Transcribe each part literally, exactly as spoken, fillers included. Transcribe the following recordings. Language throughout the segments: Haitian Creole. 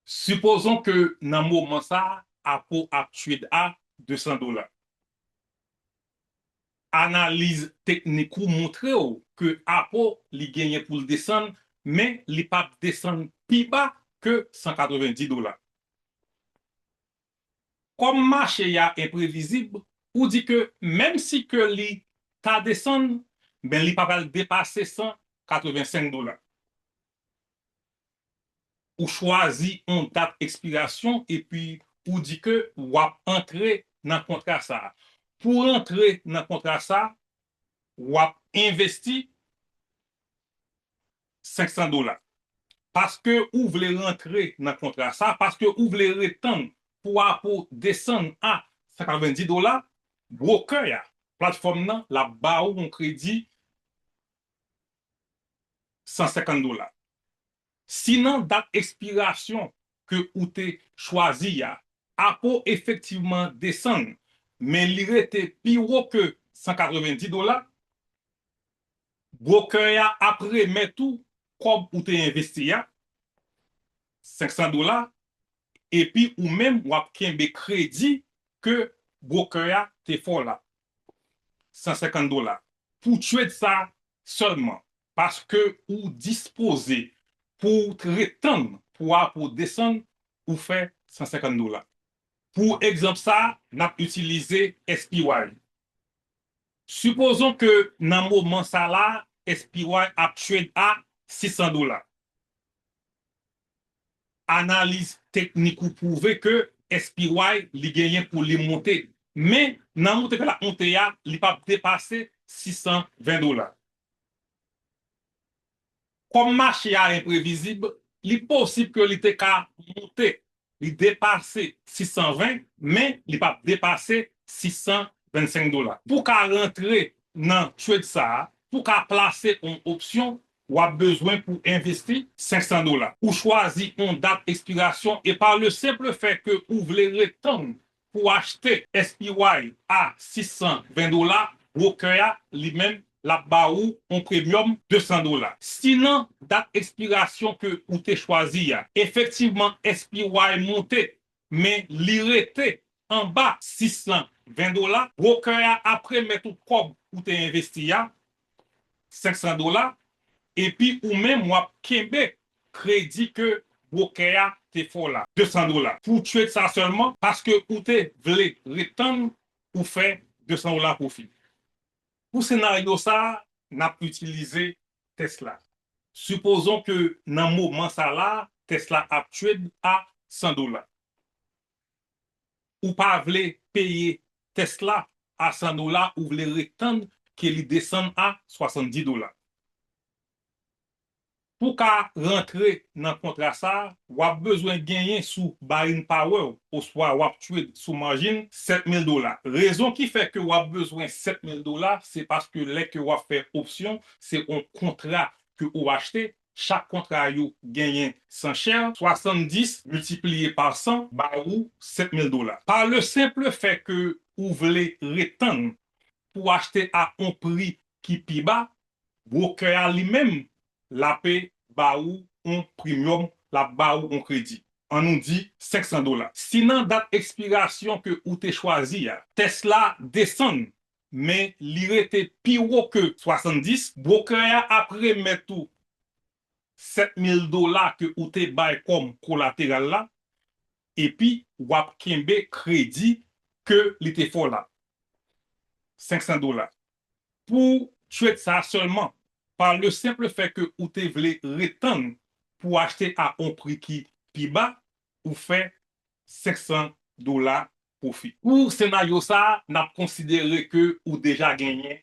Sipozon ke nan moman sa a, Apo ap trade a de san dola. Analiz teknik ou montre w ke Apo li genyen pou l desann, men li p ap desann pi ba ke san katrevendi dola. Kòm mache a enprevizib, ou di ke menm si ke li ta desann, men li pa pral depase san katrevensenk dola. Ou chwazi yon dat ekspirasyon epi ou di ke w ap antre nan kontra sa a. Pou w antre nan kontra sa a, w ap envesti senk san dola. Paske ou vle rantre nan kontra sa, paske ou vle ret tann pou Apo desann a san katrevendi dola, broker a, platfòm nan, l ap ba ou yon kredi san senkant dola. Si nan dat ekspirasyon ke ou te chwazi a, Apo efektivman desann, men li rete pi wo ke san katrevendi dola, broker a ap remèt ou kòb ou te envesti a, senk san dola, epi ou menm w ap kenbe kredi ke broker a te fè w la, san senkant dola. Pou trade sa sèlman, paske ou dispoze pou w ret tann pou Apo desann, ou fè san senkant dola. Pou egzanp sa, n ap itilize S P Y. Sipozon ke nan moman sa la, S P Y ap trade a sis san dola. Analiz teknik ou pwouve ke S P Y li genyen pou li monte, men nan monte ke l ap monte a, li p ap depase sis san ven dola. Kòm mache a enprevizib, li posib ke li te ka monte, li depase sis san ven, men li p ap depase sis san vennsenk dola. Pou w ka rantre nan trade sa a, pou w ka plase yon opsyon, w ap bezwen pou envesti senk san dola. Ou chwazi yon dat ekspirasyon e pa le simple fait ke ou vle ret tann pou achte S P Y a sis san ven dola, broker a, li menm, l ap ba ou yon premyòm de san dola. Si nan dat ekspirasyon ke ou te chwazi a, efektivman S P Y monte, men li rete anba sis san ven dola, broker a ap remèt ou kòb ou te envesti a, senk san dola, epi ou menm w ap kenbe kredi ke broker a te fè w la, de san dola. Pou trade sa sèlman, paske ou te vle ret tann, ou fè de san dola pwofi. Pou senaryo sa, n ap itilize Tesla. Sipozon ke nan moman sa la, Tesla ap trade a san dola. Ou pa vle peye Tesla a san dola, ou vle ret tann ke li desann a swasanndis dola. Pou w ka rantre nan kontra sa, w ap bezwen genyen sou buying power oswa w ap trade sou margin sèt mil dola. Rezon ki fè ke w ap bezwen sèt mil dola, se paske lè ke w ap fè opsyon, se yon kontra ke ou achte, chak kontra yo genyen san chè, swasanndis miltipliye pa san ba ou sèt mil dola. Pa le simple fait ke ou vle ret tann pou achte a yon pri ki pi ba, broker a li menm, l ape ba ou yon premyòm, l ap ba ou yon kredi. An nou di senk san dola. Si nan dat ekspirasyon ke ou te chwazi a, Tesla desann, men li rete pi wo ke swasanndis, broker a ap remèt ou sèt mil dola ke ou te bay kòm kolateral la, epi w ap kenbe kredi ke li te fè w la, senk san dola. Pou trade sa sèlman, pa le simple fait ke ou te vle ret tann pou achte a yon pri ki pi ba, ou fè senk san dola pwofi. Pou senaryo sa, n ap konsidere ke ou deja genyen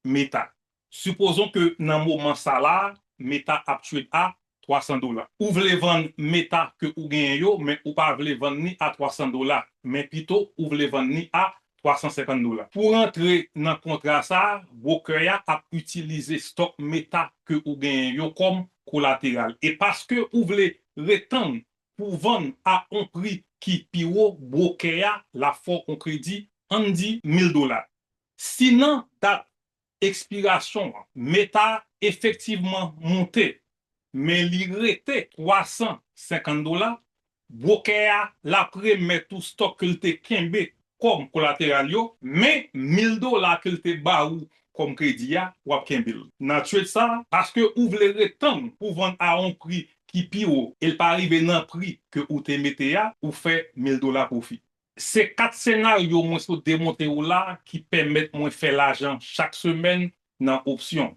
Meta. Sipozon ke nan moman sa la, Meta ap trade a twa san dola. Ou vle vann Meta ke ou genyen yo, men ou pa vle vann ni a twa san dola, men pito ou vle vann ni a twa san senkant dola. Pou rantre nan kontra sa, broker a ap itilize stock Meta ke ou genyen yo kòm kolateral. E paske ou vle ret tann pou vann a yon pri ki pi wo, broker a l ap fè w yon kredi, ann di mil dola. Si nan dat ekspirasyon an, Meta efektivman monte, men li rete twa san senkant dola, bwokè a l ap remèt ou stòk ke l te kenbe kòm kolateral yo, men mil dola ke l te ba ou kòm kredi a, w ap kenbe l. Nan trade sa, paske ou vle ret tann pou vann a yon pri ki pi wo e l pa rive nan pri ke ou te mete a, ou fè mil dola pwofi. Se kat senaryo mwen sot demontre w la ki pèmèt mwen fè lajan chak semèn nan opsyon.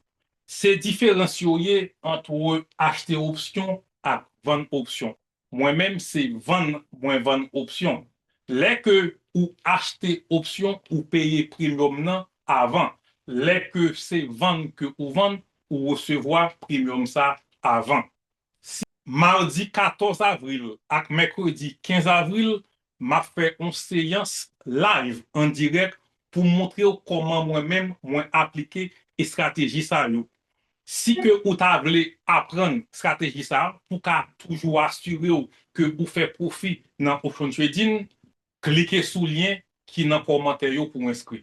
Se diferans yo ye ant achte opsyon ak vann opsyon. Mwen menm se vann mwen vann opsyon. Lè ke ou achte opsyon, ou peye premyòm nan avan. Lè ke se vann ke ou vann, ou resevwa premyòm sa avan. Si madi katòz avril ak mèkredi kenz avril, m ap fè yon seyans live an dirèk pou montre w kòman mwen menm mwen aplike estrateji sa yo. Si ke ou ta vle aprann estrateji sa a, pou ka toujou asire w ke ou fè pwofi nan option trading, klike sou lyen ki nan kòmantè yo pou w enskri.